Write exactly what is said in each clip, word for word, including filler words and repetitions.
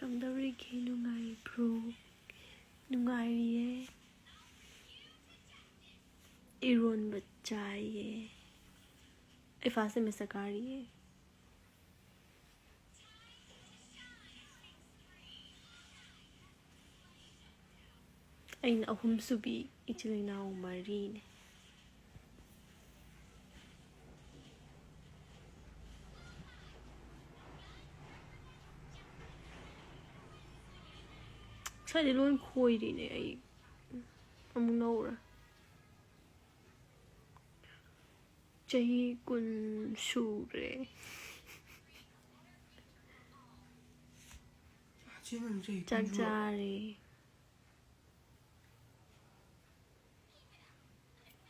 ꯀꯝꯗꯧꯔꯤꯒꯦ? ꯅꯨꯡꯉꯥꯏꯕ꯭ꯔꯣ? ꯅꯨꯡꯉꯥꯏꯔꯤꯌꯦ꯫ ꯏꯔꯣꯟꯕ ꯆꯥꯏꯌꯦ꯫ ꯑꯩ first semester ꯀꯥꯔꯤꯌꯦ꯫ ꯑꯩꯅ ꯑꯍꯨꯝꯁꯨꯕꯤ, ꯏꯆꯤꯜ ꯏꯅꯥꯎ ꯃꯔꯤꯅꯦ꯫ ꯉꯁꯥꯏꯗꯤ ꯂꯣꯏ ꯈꯣꯏꯔꯤꯅꯦ꯫ ꯑꯩ ꯑꯃꯨꯛ ꯅꯧꯔꯦ꯫ ꯆꯍꯤ ꯀꯨꯟ ꯁꯨꯔꯦ꯫ ꯆꯥꯛ ꯆꯥꯔꯦ꯫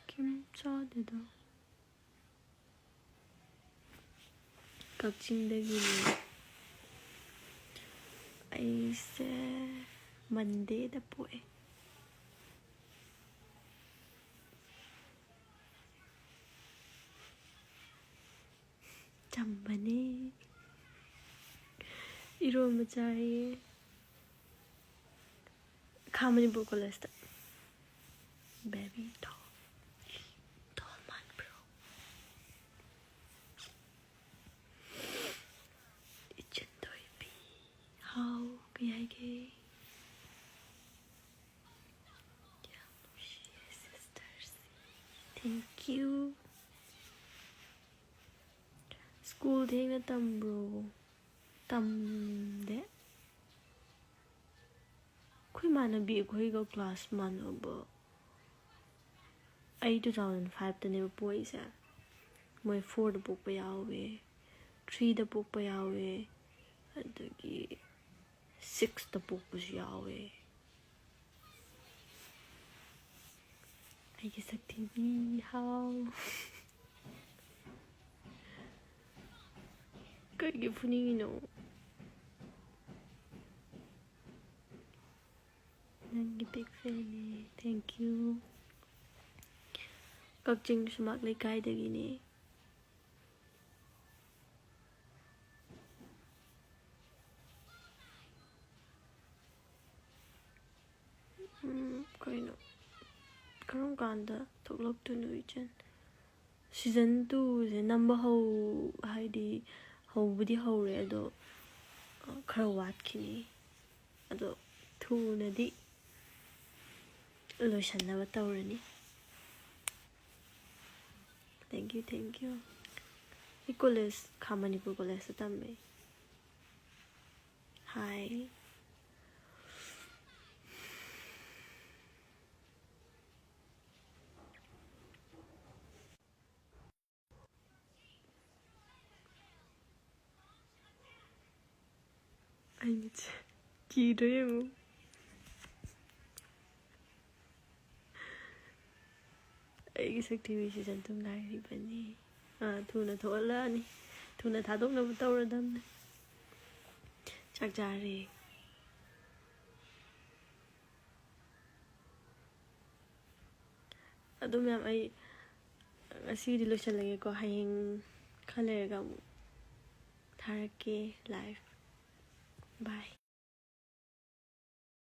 ꯀꯩꯝ ꯆꯥꯗꯦꯗ꯫ ꯀꯛꯆꯤꯡꯗꯒꯤꯅꯦ꯫ ꯑꯩꯁꯦ Mondayꯗ ꯄꯣꯛꯑꯦ꯫ ꯆꯝꯕꯅꯦ꯫ ꯏꯔꯣꯟꯕ ꯆꯥꯏꯌꯦ꯫ ꯈꯥ ꯃꯅꯤꯄꯨꯔ ꯀꯣꯂꯦꯖꯇ꯫ Baby doll꯫ Doll ꯃꯥꯟꯕ꯭ꯔꯣ? ꯏꯆꯟ ꯊꯣꯏꯕꯤ꯫ ꯍꯥꯎ, ꯀꯩ ꯍꯥꯏꯒꯦ? ꯌꯥꯝ ꯅꯨꯡꯁꯤꯌꯦ sisters꯫ Thank you꯫ School ꯊꯦꯡꯅ ꯇꯝꯕ꯭ꯔꯣ? ꯇꯝꯗꯦ꯫ ꯑꯩꯈꯣꯏ ꯏꯃꯥꯟꯅꯕꯤ ꯑꯩꯈꯣꯏꯒ class ꯃꯥꯟꯅꯕ, ꯑꯩ two thousand fiveꯇꯅꯦꯕ ꯄꯣꯛꯏꯁꯦ꯫ ꯃꯣꯏ fourꯗ ꯄꯣꯛꯄ ꯌꯥꯎꯋꯦ, threeꯗ ꯄꯣꯛꯄ ꯌꯥꯎꯋꯦ, ꯑꯗꯒꯤ sixꯇ ꯄꯣꯛꯄꯁꯨ ꯌꯥꯎꯋꯦ꯫ ꯑꯩꯒꯤ ꯁꯛꯊꯤꯕꯤ, ꯍꯥꯎ꯫ ꯀꯩꯒꯤ ꯐꯨꯅꯤꯡꯉꯤꯅꯣ? ꯅꯪꯒꯤ big fanꯅꯦ꯫ Thank you꯫ ꯀꯛꯆꯤꯡ ꯁꯨꯃꯥꯛ ꯂꯩꯀꯥꯏꯗꯒꯤꯅꯦ꯫ ꯎꯝ, ꯀꯩꯅꯣ, ꯀꯔꯝ ꯀꯥꯟꯗ ꯊꯣꯛꯂꯛꯇꯣꯏꯅꯣ ꯏꯆꯟ? ꯁꯤꯖꯟ ꯇꯨꯁꯦ ꯅꯝꯕ ꯍꯧ ꯍꯥꯏꯗꯤ ꯍꯧꯕꯗꯤ ꯍꯧꯔꯦ, ꯑꯗꯣ ꯈꯔ ꯋꯥꯠꯈꯤꯅꯤ꯫ ꯑꯗꯣ ꯊꯨꯅꯗꯤ ꯂꯣꯏꯁꯟꯅꯕ ꯇꯧꯔꯅꯤ꯫ Thank you, thank you. ꯑꯩ ꯀꯣꯂꯦꯖ, ꯈꯥ ꯃꯅꯤꯄꯨꯔ ꯀꯣꯂꯦꯖꯇ ꯇꯝꯃꯦ꯫ ꯍꯥꯏ꯫ ꯑꯩ ꯃꯤꯠꯁꯦ ꯀꯤꯗ꯭ꯔꯣ ꯌꯦꯡꯉꯨ꯫ ꯑꯩꯒꯤ ꯁꯛꯊꯤꯕꯤ ꯁꯤꯖꯟ ꯇꯨ ꯉꯥꯏꯔꯤꯕꯅꯤ꯫ ꯑꯥ, ꯊꯨꯅ ꯊꯣꯛꯍꯜꯂꯛꯑꯅꯤ꯫ ꯊꯨꯅ ꯊꯥꯗꯣꯛꯅꯕ ꯇꯧꯔꯗꯝꯅꯦ꯫ ꯆꯥꯛ ꯆꯥꯔꯦ꯫ ꯑꯗꯨ ꯃꯌꯥꯝ, ꯑꯩ ꯉꯁꯤꯒꯤꯗꯤ ꯂꯣꯏꯁꯤꯜꯂꯒꯦꯀꯣ꯫ ꯍꯌꯦꯡ ꯈꯔ ꯂꯩꯔꯒ ꯑꯃꯨꯛ ꯊꯥꯔꯛꯀꯦ live꯫ Bye꯫